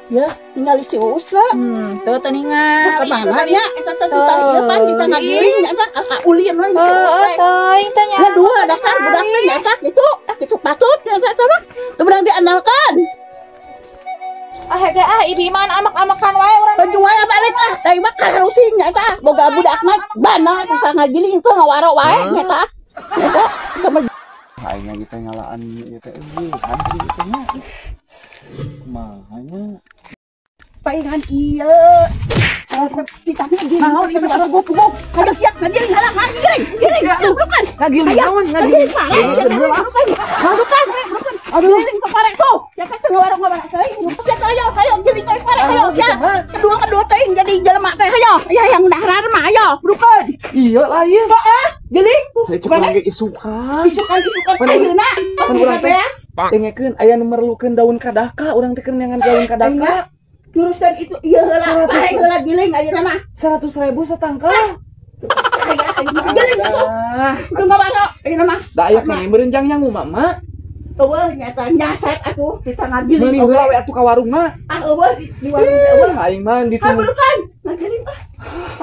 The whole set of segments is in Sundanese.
Ya, ningali si Uus lah. Tuh teu ningali. Kemana nya eta teh kita ieu pan kita ngagiling nya eta ka ulin we si Uus Heeh, teh. teuing teh nya. Ya dua dasar budak teh nya eta kitu, ah kitu patut nya eta mah. Teu beunang diandalkan. Ah hege ah ibi mah amak-amakan wae urang. Baju wae balik ah, teh mah karusing nya eta. Boga budak mah bana bisa ngagiling teu ngawaro wae nya eta. Nya eta sama. Aing lagi teh ngalaan ieu teh euy, kan ieu teh nya. Kumaha nya? Paingan ieu. Kita ngagiling. Naon ieu teh puguh-puguh? Hayang siap ngagiling halang ngagiling. Giling, bukan. Ngagiling naon ngagiling? Ngagiling pare, sia teh bukan. Bukan, bukan. Aduh. Giling ke pare tuh. Sia teh teu ngawaro-ngawaro teuing. Sia teh ayo, ayo giling ke pare ayo sia. Kedua-kedua teuing jadi jelema teh ayo. Ya yang dahar mah ayo, bukan. Iya lah ieu. Heeh, giling. Hei, cek urang ge isukan. Isukan-isukan Pan- ayeuna. Pan urang teh dengekeun aya nu merlukeun daun kadaka, urang teh keur neangan daun kadaka. Nguruskan itu iya heula. 100. Bae heula giling ayeuna mah. 100.000 satangkal. Aya ayeuna giling atuh. Ah, Kudu ngawaro ayeuna mah. da aya keneh meureun jang nyangu mah, Mak. Eueuh nyata nyaset atuh di tangan giling. Meuli heula we atuh ka warung mah. Ah eueuh di warung teh eueuh. Aing mah Ah ditu. bukan. Ngagiling ah.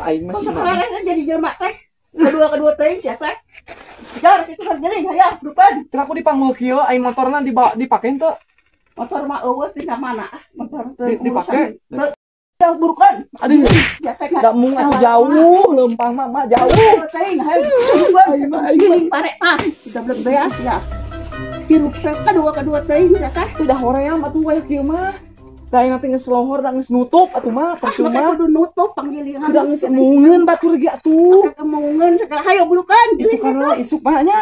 Aing mah si Masa mama. kararena jadi jelema teh. Kedua-kedua teh sia teh. Jar kitu kan giling hayo bukan. Teu aku dipanggul kieu, aing motorna dipake henteu? Motor mah eueuh tina mana ah motor teh Dipake? Ya burukan. Aduh, Ya teh da mung atuh jauh, leumpang mah mah jauh. Teuing hayo. Aing mah aing mah. Giling pare mah. Udah belum beas ya. Hirup teh kedua-kedua teuing sia teh. Teu da hoream atuh wayah kieu mah. Da aing nanti geus lohor da geus nutup atuh mah Make percuma. kudu nutup panggilingan. Da geus emungeun batur ge atuh. Kemungeun segala hayo burukan. Giling Isukan lah isuk mah nya.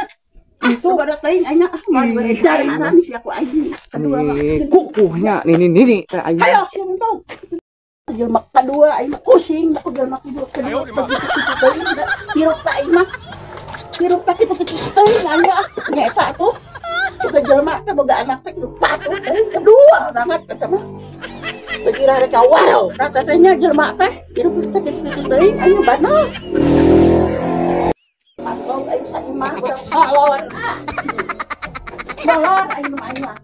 Isuk. Coba teuing aing ah Ih, dari aing mah. haram sia ku aing. Kedua mah. Nih, kukuhnya nih nih nih nih teh aing. Hayo sia tau. Jelema kedua aing mah pusing aku jelema kedua kedua kitu teuing da hirup ta aing mah. Hirup ta kitu-kitu teuing aing mah nya eta atuh. Boga jelema teh boga anak teh kitu patuh teuing kedua banget eta mah. Teu rek wow, rata teh nya jelema teh hirup teh kitu-kitu teuing aing mah bana. Atau aing saimah urang ngalawan ah. Molor aing mah aing mah.